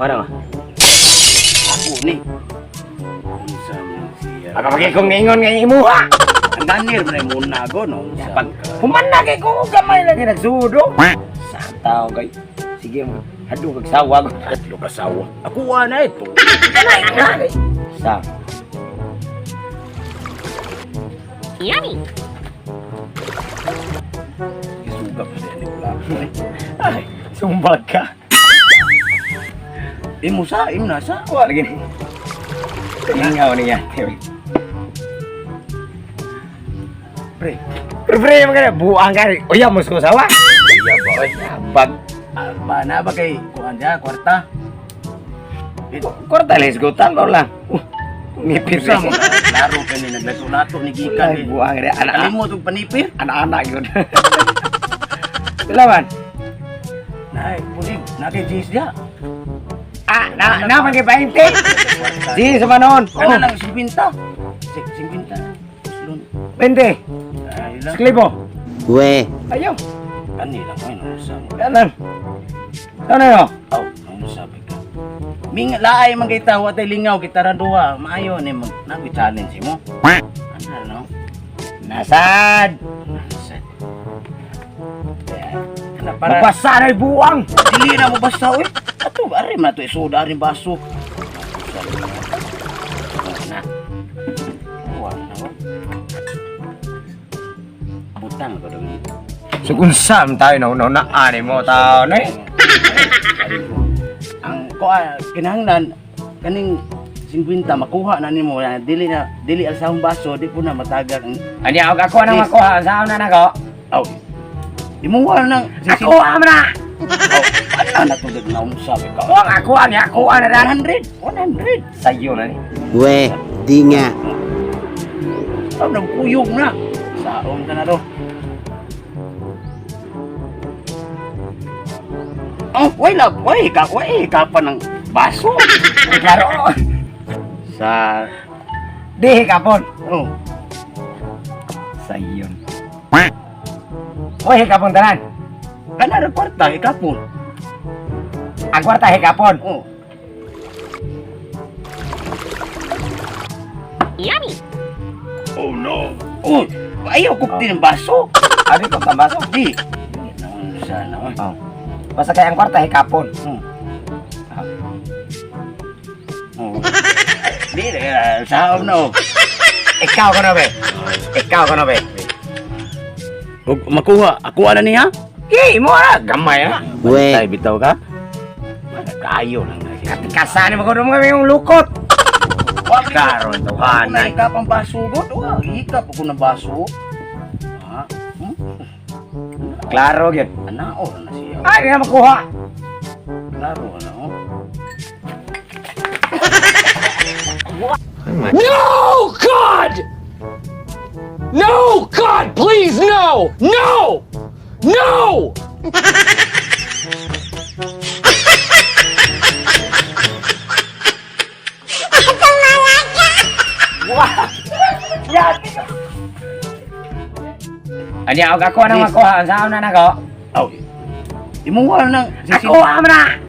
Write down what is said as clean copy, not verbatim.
Mana? Ako ni. Unsa man siya? Pagkapagay kong ingon nga imuha. Ang ganir man muna go no. Unsa Pag man ka? human na kay ko gamay lagi nagsudo. Sa tao kay sige mo hadto kag sawa. Tatlo ka sawa. Ako na ito. Kanay na kay. Sa Yummy! Isuga pa siya ni Black. Ay, sumbag ka. Imo sa, imo na sa. Wa lagi ni. Ingaw niya. Pre, Pre, pre, mga buang ka. Uya mo sa sawa. iya ba oy? Bag Ah, ba na ba kay kuan siya kwarta? kwarta les gutan ba lang. Ngipir Usa mo ka, klaro ka ni naglato-lato ni gikan Ay, ni. buang rin. Anak, Kalimot og panipir. anak-anak yun. Pila man? Nay, pulig, na kay Jis dia. Ah, na, na, man kay 20. Di, sa manon. Kana Oh, lang 50. 50. Uslon. 20. Ay lang. Sklibo. We. Ayaw. Kani lang ay no sa mo. Kanan. Ano yun? Aw, ano sabi ka? Ming laay man kay tawo atay lingaw kita ra duha. Maayo ni mag nag challenge mo. Ano no? Nasad. Nasad. Kana para Mabasa na buang. dili na mo basta oy. Ato ari man to isuda ari baso. Na. Wa na. Butang ko daw dito. So kung saan tayo na una ani mo tao na eh. Ang kuan kinahanglan kaning 50 makuha na nimo na dili na dili al sa baso di po na matagak ang Ani ako ako nang makuha sa una na ko. aw imuha nang Ako am na. Aw, ano na tugod na unsa ka? Wang ako ani ako ana na. 100 100. Sayo na ni. We. Di nga. Aw, nagkuyog na. Saon ka na do. Oh, way love, way ka, way ka pa ng baso. Ay, klaro. Sa Di kapon. oh, Sayon. Hoy, hikapon tanan. kana ra kwarta ikapon. Ang kwarta hikapon. Oh, Yummy! oh no. Oh, ayaw ko ng baso. Abi ko tambaso. Di. Sana oy. Oh. Basta kay ang kwarta hikapon. Oh. Di na saon na oh. Ikaw ko na be. Ikaw ko na be. Ug makuha, ako ana niya. Eh, mo ra gamay ah. We. Bantay bitaw ka. Kayo lang na siya. Kasani mo ko kami yung lukot. Karon Ako na tuhanay. ikap ang baso god. Wa, ikap ako ng baso. Ha? Hmm? Klaro gyud. Anao na siya. Ay, di na makuha. Klaro na oh. No, God! No, God, please, no! No! No! Ani ako ako nang makuha sa una na ko. Aw. Imuha nang Ako am na.